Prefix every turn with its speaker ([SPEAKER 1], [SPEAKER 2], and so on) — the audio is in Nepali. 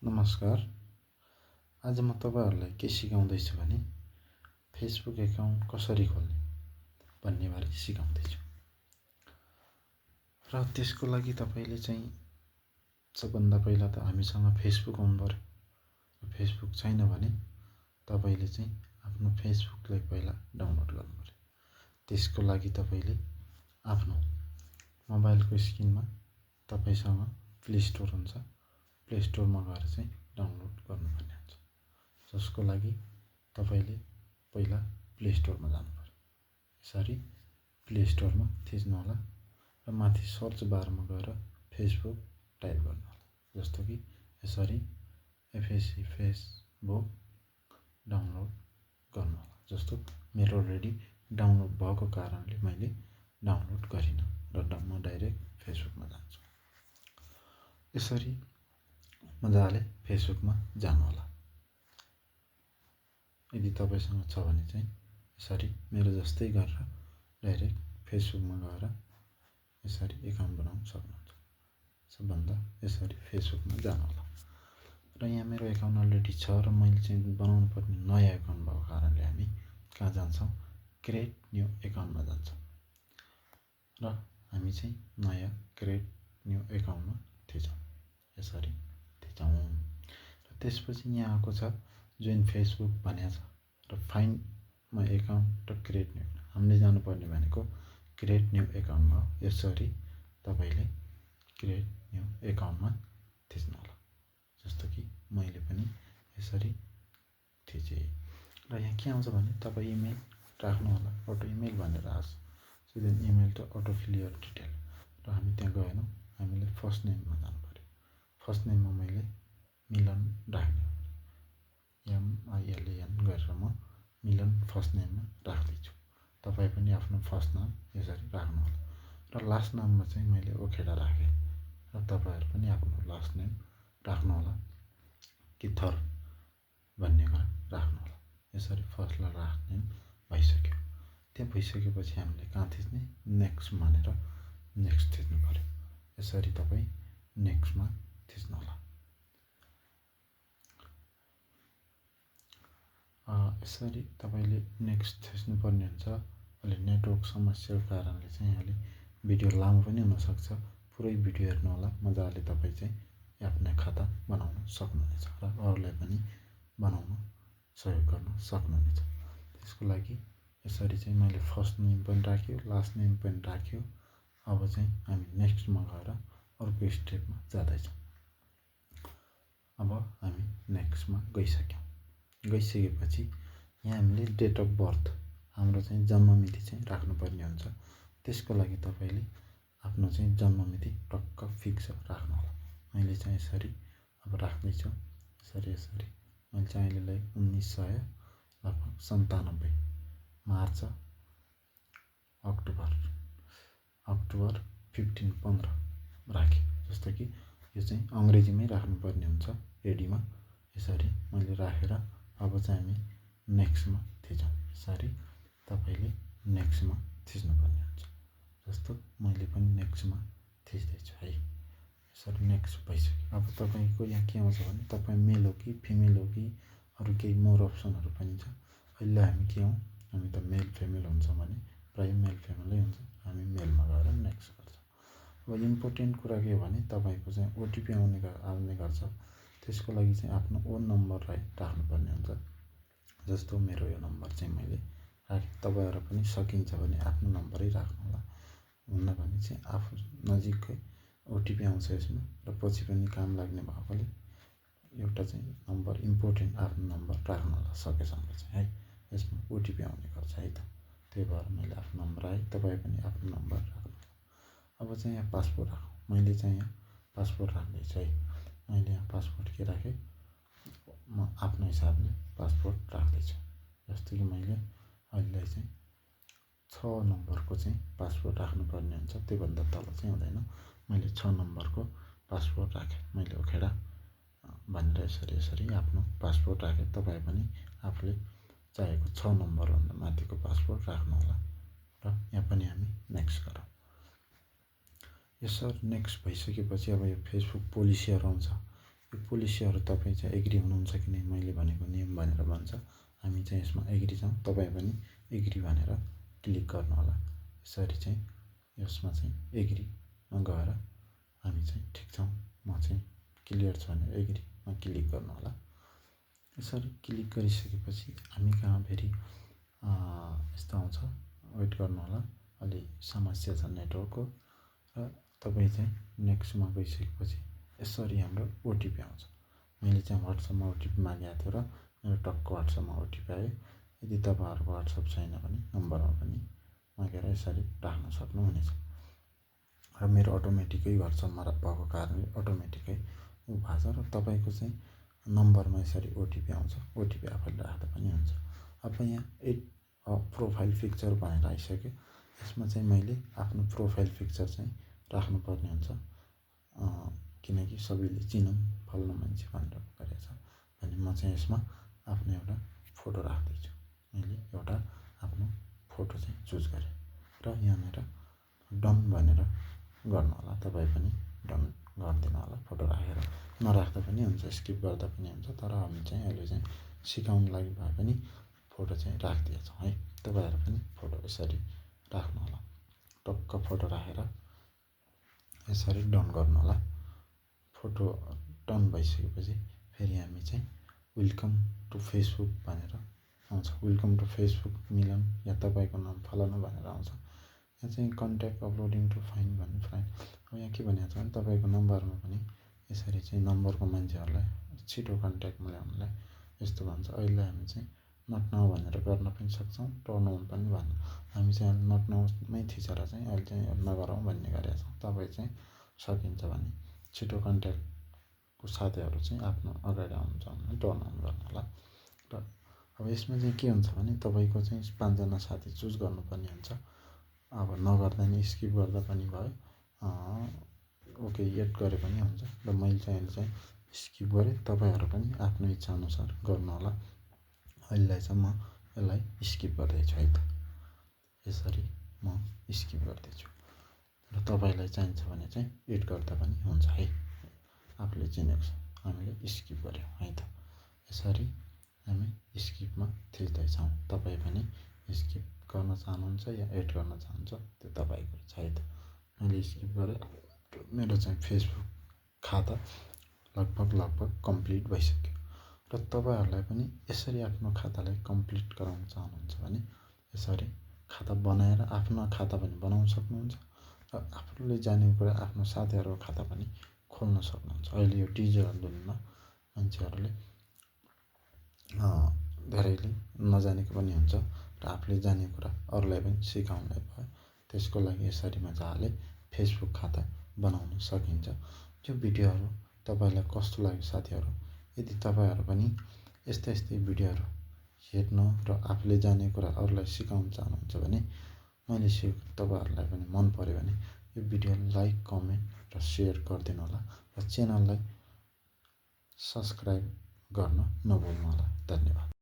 [SPEAKER 1] नमस्कार। आज म तपाईहरुलाई के सिकाउँदैछु भने फेसबुक एकाउन्ट कसरी खोल्ने भन्ने बारे सिकाउँदैछु। र त्यसको लागि तपाईले चाहिँ सबभन्दा पहिला त हामीसँग फेसबुक हुनु पर्यो। फेसबुक छैन भने तपाईले चाहिँ आफ्नो फेसबुकलाई पहिला डाउनलोड गर्नु पर्यो। त्यसको लागि तपाईले आफ्नो मोबाइलको स्क्रिनमा तपाईसँग प्ले स्टोर हुन्छ। प्ले स्टोरमा गएर चाहिँ डाउनलोड गर्नुपर्ने हुन्छ। जसको लागि तपाईले पहिला प्ले स्टोरमा जानु पर्यो। यसरी प्ले स्टोरमा थिच्नु होला र माथि सर्च बारमा गएर फेसबुक टाइप गर्नु होला। जस्तो कि यसरी एफएसी फेसबुक डाउनलोड गर्नु होला। जस्तो मेरो अलरेडी डाउनलोड भएको कारणले मैले डाउनलोड गरिन र म डाइरेक्ट फेसबुकमा जान्छु। यसरी मजाले फेसबुकमा जानु होला। यदि तपाईसँग छ भने चाहिँ यसरी मेरो जस्तै गरेर डाइरेक्ट फेसबुकमा गएर यसरी एकाउन्ट बनाउन सक्नुहुन्छ। सबभन्दा यसरी फेसबुकमा जानु होला। र यहाँ मेरो एकाउन्ट अलरेडी छ र मैले चाहिँ बनाउनु पर्ने नयाँ एकाउन्ट भएको कारणले हामी कहाँ जान्छौं? क्रिएट न्यू एकाउन्टमा जान्छौं। र हामी चाहिँ नयाँ क्रिएट न्यू एकाउन्टमा थिचौं। यसरी थिचौं। र त्यसपछि यहाँ आएको छ जोइन फेसबुक भनेको छ र फाइन्ड माई एकाउन्ट र क्रिएट न्यू। हामीले जानुपर्ने भनेको क्रिएट न्यू एकाउन्टमा हो। यसरी तपाईले क्रिएट न्यू एकाउन्टमा थिच्नु होला। जस्तो कि मैले पनि यसरी थिचे। र यहाँ के आउँछ भने तपाई इमेल राख्नु होला। अटो इमेल भनेर आउँछ। सिधै इमेल त अटो क्लियर डिटेल। र हामी त्यहाँ गएनौं। हामीले फर्स्ट नेममा जानु पर्यो। फर्स्ट नेममा मैले मिलन राख्ने हो। MILAN गरेर म मिलन फर्स्ट नेममा राख्दैछु। तपाई पनि आफ्नो फर्स्ट नाम यसरी राख्नु होला। र लास्ट नाममा चाहिँ मैले ओखेडा राखे। र तपाईहरु पनि आफ्नो लास्ट नेम राख्नु होला कि थर भन्ने कुरा राख्नु होला। यसरी फर्स्ट र लास्ट नेम भइसक्यो। त्यो भइसकेपछि हामीले कहाँ थिच्ने? नेक्स्ट भनेर नेक्स्ट थिच्नु पर्यो। यसरी तपाई नेक्स्टमा थिच्नु होला। यसरी तपाईले नेक्स्ट थिच्नु पर्ने हुन्छ। अलि नेटवर्क समस्याको कारणले चाहिँ अलि भिडियो लामो पनि हुन सक्छ। पुरै भिडियो हेर्नु होला। मजाले तपाई चाहिँ आफ्नो खाता बनाउन सक्नुहुनेछ र अरूलाई पनि बनाउन सहयोग गर्न सक्नुहुनेछ। त्यसको लागि यसरी चाहिँ मैले फर्स्ट नेम पनि राख्यो, लास्ट नेम पनि राख्यो। अब चाहिँ हामी नेक्स्टमा गएर अर्को स्टेपमा जाँदै छौं। अब हामी नेक्स्टमा गइसक्यौं। गइसकेपछि यहाँ हामीले डेट अफ बर्थ हाम्रो चाहिँ जन्म मिति चाहिँ राख्नुपर्ने हुन्छ। त्यसको लागि तपाईले आफ्नो चाहिँ जन्म मिति टक्क फिक्स राख्नु होला। मैले चाहिँ यसरी अब राख्दै छु। यसरी मैले चाहिँ अहिलेलाई 1997 मार्च अक्टोबर 15 राखे। जस्तो कि यो चाहिँ अंग्रेजीमै राख्नुपर्ने हुन्छ एडीमा। यसरी मैले राखेर अब चाहिँ हामी नेक्स्टमा थिचौं। यसरी तपाईले नेक्स्टमा थिच्नुपर्ने हुन्छ। जस्तो मैले पनि नेक्स्टमा थिच्दै छु है। यसरी नेक्स्ट भइसक्यो। अब तपाईको यहाँ के आउँछ भने तपाई मेल हो कि फिमेल हो कि अरु केही मोर अप्सनहरु पनि छ। अहिले हामी के हौं? हामी त मेल फिमेल हुन्छ भने प्राय मेल फिमेलै हुन्छ। हामी मेलमा गएर नेक्स्ट गर्छौं। अब इम्पोर्टेन्ट कुरा के हो भने तपाईको चाहिँ ओटीपी आउने गर्छ। त्यसको लागि चाहिँ आफ्नो ओन नम्बर राख्नुपर्ने हुन्छ। जस्तो मेरो यो नम्बर चाहिँ मैले राखे। तपाईहरु पनि सकिन्छ भने आफ्नो नम्बरै राख्नु होला। हुन्न भने चाहिँ आफू नजिककै ओटीपी आउँछ यसमा र पछि पनि काम लाग्ने भएकोले एउटा चाहिँ नम्बर इम्पोर्टेन्ट आफ्नो नम्बर राख्नु होला सकेसम्म चाहिँ है। यसमा ओटीपी आउने गर्छ है त। त्यही भएर मैले आफ्नो नम्बर राखे। तपाई पनि आफ्नो नम्बर राख्नु होला। अब चाहिँ यहाँ पासपोर्ट राखौं। मैले चाहिँ यहाँ पासपोर्ट राख्दै छु है। मैले यहाँ पासपोर्ट के राखे? म आफ्नो हिसाबले पासपोर्ट राख्दै छु। जस्तो कि मैले अहिले चाहिँ 6 नम्बरको चाहिँ पासपोर्ट राख्नुपर्ने हुन्छ। त्यो भन्दा तल चाहिँ हुँदैन। मैले 6 नम्बरको पासपोर्ट राखे। मैले ओखेडा भनेर यसरी आफ्नो पासपोर्ट राखे। तपाई पनि आफूले चाहेको 6 नम्बर भन्दा माथिको पासपोर्ट राख्नु होला। र यहाँ पनि हामी नेक्स्ट गरौँ। यसरी नेक्स्ट भइसकेपछि अब यो फेसबुक पोलिसीहरु आउँछ। यो पोलिसीहरू तपाईँ चाहिँ एग्री हुनुहुन्छ कि नै मैले भनेको नियम भनेर भन्छ। हामी चाहिँ यसमा एग्री छौँ, तपाईँ पनि एग्री भनेर क्लिक गर्नु होला। यसरी चाहिँ यसमा चाहिँ एग्रीमा गएर हामी चाहिँ ठिक छौँ, म चाहिँ क्लियर छु भनेर एग्रीमा क्लिक गर्नु होला। यसरी क्लिक गरिसकेपछि हामी कहाँ फेरि यस्तो आउँछ, वेट गर्नु होला, अलि समस्या छ नेटवर्कको। र तपाईँ चाहिँ नेक्स्टमा गइसकेपछि यसरी हाम्रो ओटिपी आउँछ। मैले चाहिँ वाट्सएपमा ओटिपी मागेको थियो र मेरो टक्क वाट्सएपमा ओटिपी आयो। यदि तपाईँहरूको वाट्सएप छैन भने नम्बरमा पनि मागेर यसरी राख्न सक्नुहुनेछ। र मेरो अटोमेटिकै वाट्सएपमा भएको कारणले अटोमेटिकै ऊ भएको छ। र तपाईँको चाहिँ नम्बरमा यसरी ओटिपी आउँछ, ओटिपी आफैले राख्दा पनि हुन्छ। अब यहाँ प्रोफाइल पिक्चर भनेर आइसक्यो। यसमा चाहिँ मैले आफ्नो प्रोफाइल पिक्चर चाहिँ राख्नुपर्ने हुन्छ, किनकि सबैले चिनौँ फल्नु मान्छे भनेर गरेको छ भने म चाहिँ यसमा आफ्नो एउटा फोटो राख्दैछु। मैले एउटा आफ्नो फोटो चाहिँ चुज गरेँ र यहाँनिर डन भनेर गर्नु होला। तपाईँ पनि डन गरिदिनु होला। फोटो राखेर नराख्दा पनि हुन्छ, स्किप गर्दा पनि हुन्छ, तर हामी चाहिँ अहिले चाहिँ सिकाउनु लागि भए पनि फोटो चाहिँ राखिदिएछौँ है। तपाईँहरू पनि फोटो यसरी राख्नु होला। टक्क फोटो राखेर यसरी डन गर्नु होला। फोटो डन भइसकेपछि फेरि हामी चाहिँ वेलकम टु फेसबुक भनेर आउँछ। वेलकम टु फेसबुक मिलन या तपाईँको नाम फलानु भनेर आउँछ। यहाँ चाहिँ कन्ट्याक्ट अपलोडिङ टु फाइन भन्ने फाइन। अब यहाँ के भनेको छ भने तपाईँको नम्बरमा पनि यसरी चाहिँ नम्बरको मान्छेहरूलाई छिटो कन्ट्याक्टमा ल्याउनुलाई यस्तो भन्छ। अहिले हामी चाहिँ नट नाउ भनेर गर्न पनि सक्छौँ, टर्न अन पनि भन्नु। हामी चाहिँ नट नाउमै थिचेर चाहिँ अहिले चाहिँ नगरौँ भन्ने गरेका छौँ। तपाईँ चाहिँ सकिन्छ भने छिटो कन्ट्याक्टको साथीहरू चाहिँ आफ्नो अगाडि आउनुहुन्छ भने टर्न अन गर्नु होला। र अब यसमा चाहिँ के हुन्छ भने तपाईँको चाहिँ 5 जना साथी चुज गर्नुपर्ने हुन्छ। अब नगर्दा नि स्किप गर्दा पनि भयो, ओके एड गरे पनि हुन्छ। र मैले चाहिँ अहिले चाहिँ स्किप गरेँ, तपाईँहरू पनि आफ्नो इच्छाअनुसार गर्नु होला। अहिलेलाई चाहिँ म यसलाई स्किप गर्दैछु है त। यसरी म स्किप गर्दैछु र तपाईँलाई चाहिन्छ भने चाहिँ एड गर्दा पनि हुन्छ है। आफूले चिनेको छ, हामीले स्किप गऱ्यौँ है त। यसरी हामी स्किपमा थिच्दैछौँ। तपाईँ पनि स्किप गर्न चाहनुहुन्छ या एड गर्न चाहनुहुन्छ त्यो तपाईँको छ है त। मैले स्किप गरेँ। मेरो चाहिँ फेसबुक खाता लगभग कम्प्लिट भइसक्यो। र तपाईँहरूलाई पनि यसरी आफ्नो खातालाई कम्प्लिट गराउन चाहनुहुन्छ भने यसरी खाता बनाएर आफ्नो खाता पनि बनाउन सक्नुहुन्छ र आफूले जानेको कुरा आफ्नो साथीहरूको खाता पनि खोल्न सक्नुहुन्छ। अहिले यो डिजिटल दुनियाँमा मान्छेहरूले धेरैले नजानेको पनि हुन्छ र आफूले जानेको कुरा अरूलाई पनि सिकाउनलाई भयो। त्यसको लागि यसरी मजाले फेसबुक खाता बनाउन सकिन्छ। त्यो भिडियोहरू तपाईँलाई कस्तो लाग्यो साथीहरू? यदि तपाईँहरू पनि यस्तै भिडियोहरू हेर्न र आफूले जानेको कुरा अरूलाई सिकाउन चाहनुहुन्छ भने मैले सिकेको तपाईँहरूलाई पनि मन पर्यो भने यो भिडियोलाई लाइक, कमेन्ट र सेयर गरिदिनु होला र च्यानललाई सब्सक्राइब गर्न नभुल्नु होला। धन्यवाद।